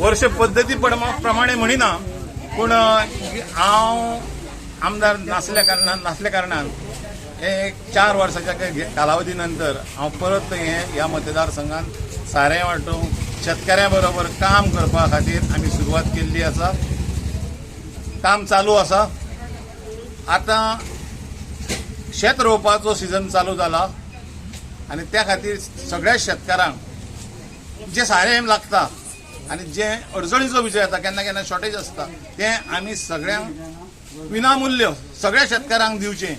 वर्ष पद्दती प्रमाणे म्हणिना, पूण हांव आमदार नासल्या कारणान एक 4 वर्साच्या कालावधी नंतर हांव परत हे ह्या मतदारसंघात सारें वांटूंक शेतकऱ्यां बरोबर काम करपा खातीर आमी सुरवात केल्ली आसा. काम चालू आसा. आतां शेत रोवपाचो सिजन चालू जाला आनी त्या खातीर सगळ्या शेतकारांक जे सारें लागता आनी जे अडचणीचो विशय येता, केन्ना केन्ना शॉर्टेज आसता, तें आमी सगळ्यांक विनामूल्य सगळ्या शेतकारांक दिवचें.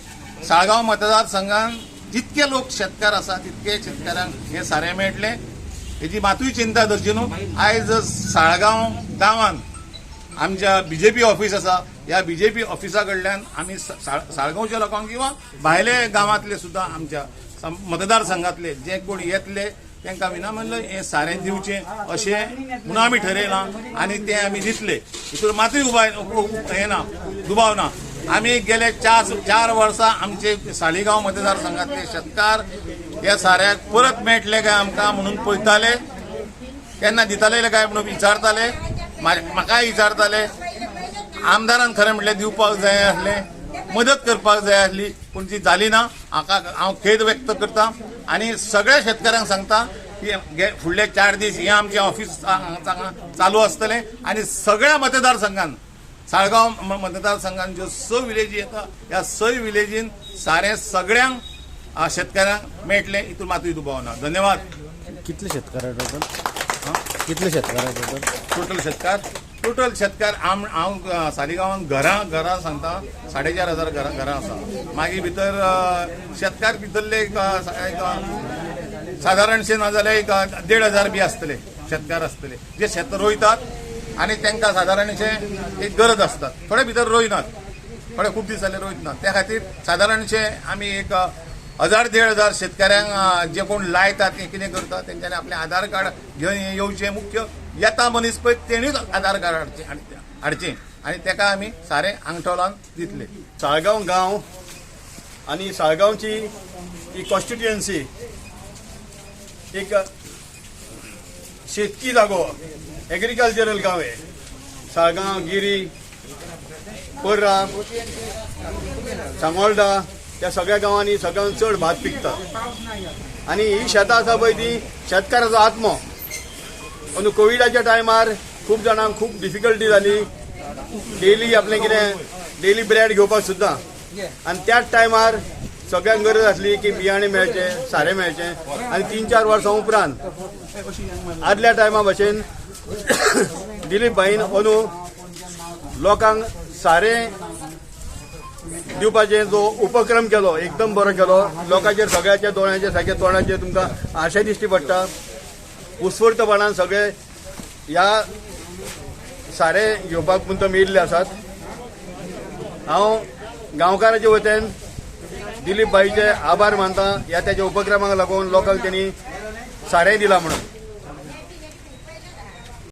साळगांव मतदारसंघान जितके लोक शेतकार आसा तितके शेतकारांक हें सारें मेळटलें हेजी मातूय चिंता धरची न्हू. आयज साळगांव गांवांत आमच्या बीजेपी ऑफिस आसा, ह्या बीजेपी ऑफिसा कडल्यान आमी साळगांवच्या लोकांक किंवा भायले गांवांतले सुद्दां आमच्या मतदारसंघातले जे कोण येतले तांकां विनामूल्य हें सारें दिवचें अशें म्हणून आमी ठरयलां आनी तें आमी दितले. हितून मातूय हें ना, दुबाव ना. आमी गेले 4 वर्सां आमचे साळगांव मतदारसंघातले शेतकार ह्या साऱ्याक परत मेळटले काय आमकां म्हणून पळयताले, केन्ना दिताले काय म्हणून विचारताले, म्हाकाय विचारताले. आमदारान खरें म्हटल्यार दिवपाक जाय आसलें, मदत करपाक जाय आसली, पूण ती जाली ना. हाका हांव खेद व्यक्त करता आनी सगळ्या शेतकारांक सांगता की फुडले 4 दीस हें आमचें ऑफिस चालू आसतलें आनी सगळ्या मतदारसंघान साळगांव मतदारसंघान ज्यो 6 विलेजी येता ह्या 6 विलेजीन सारें सगळ्यांक शेतकारांक मेळटलें हितून मातूय दुबाव ना. धन्यवाद. कितले शेतकार टोटल? कितले शेतकार टोटल? टोटल शेतकार, टोटल शेतकार हांव सालिगांवान घरां घरां सांगता 4,500 घरां आसा. मागीर भितर शेतकार भितरले एक सादारणशे ना जाल्यार एक 1,500 बी आसतले शेतकार आसतले जे शेत रोयतात आनी तांकां सादारणशे एक गरज आसता. थोडे भितर रोयनात, थोडे खूब दीस जाले रोयत ना, त्या खातीर सादारणशे आमी एक 1,000 1,500 शेतकऱ्यांक जे कोण लायतात ते कितें करता तेंच्यांनी आपलें आधार कार्ड घेवन येवचें. मुख्य येता मनीस पळय तेणीच आधार कार्ड हाडचें आनी तेका आमी सारें आंगठो लावन दितले. साळगांव गांव आनी साळगांवची ही कॉन्स्टिट्युएन्सी एक शेतकी जागो, एग्रीकल्चरल गांव आहे. साळगांव, गिरी, पर्रा, सांगोल्डा त्या सगळ्या गांवांनी सगळ्यांत चड भात पिकता आनी ही शेतां आसा पळय ती शेतकाराचो आत्मो. अंदू कोविडाच्या टायमार खूब जाणांक खूब डिफिकल्टी जाली, डेली आपलें कितें डेली ब्रेड घेवपाक सुद्दां. आनी त्याच टायमार सगळ्यांक गरज आसली की बियाणें मेळचें, सारें मेळचें. आनी 3-4 वर्सां उपरांत आदल्या टायमा भशेन दिलीप भाईन अंदू लोकांक सारें दिवपाचें जो उपक्रम केलो एकदम बरो केलो. लोकांचेर सगळ्याच्या दोळ्यांचेर सारके तोंडाचेर तुमकां आशा दिश्टी पडटा. उत्स्फूर्तपणान सगळे ह्या सारें घेवपाक म्हूण येयल्ले आसात. हांव गांवकाराचे वतीन दिलीप भाईचे आभार मानता ह्या त्याच्या उपक्रमाक लागून लोकांक तेणी सारें दिलां म्हणून.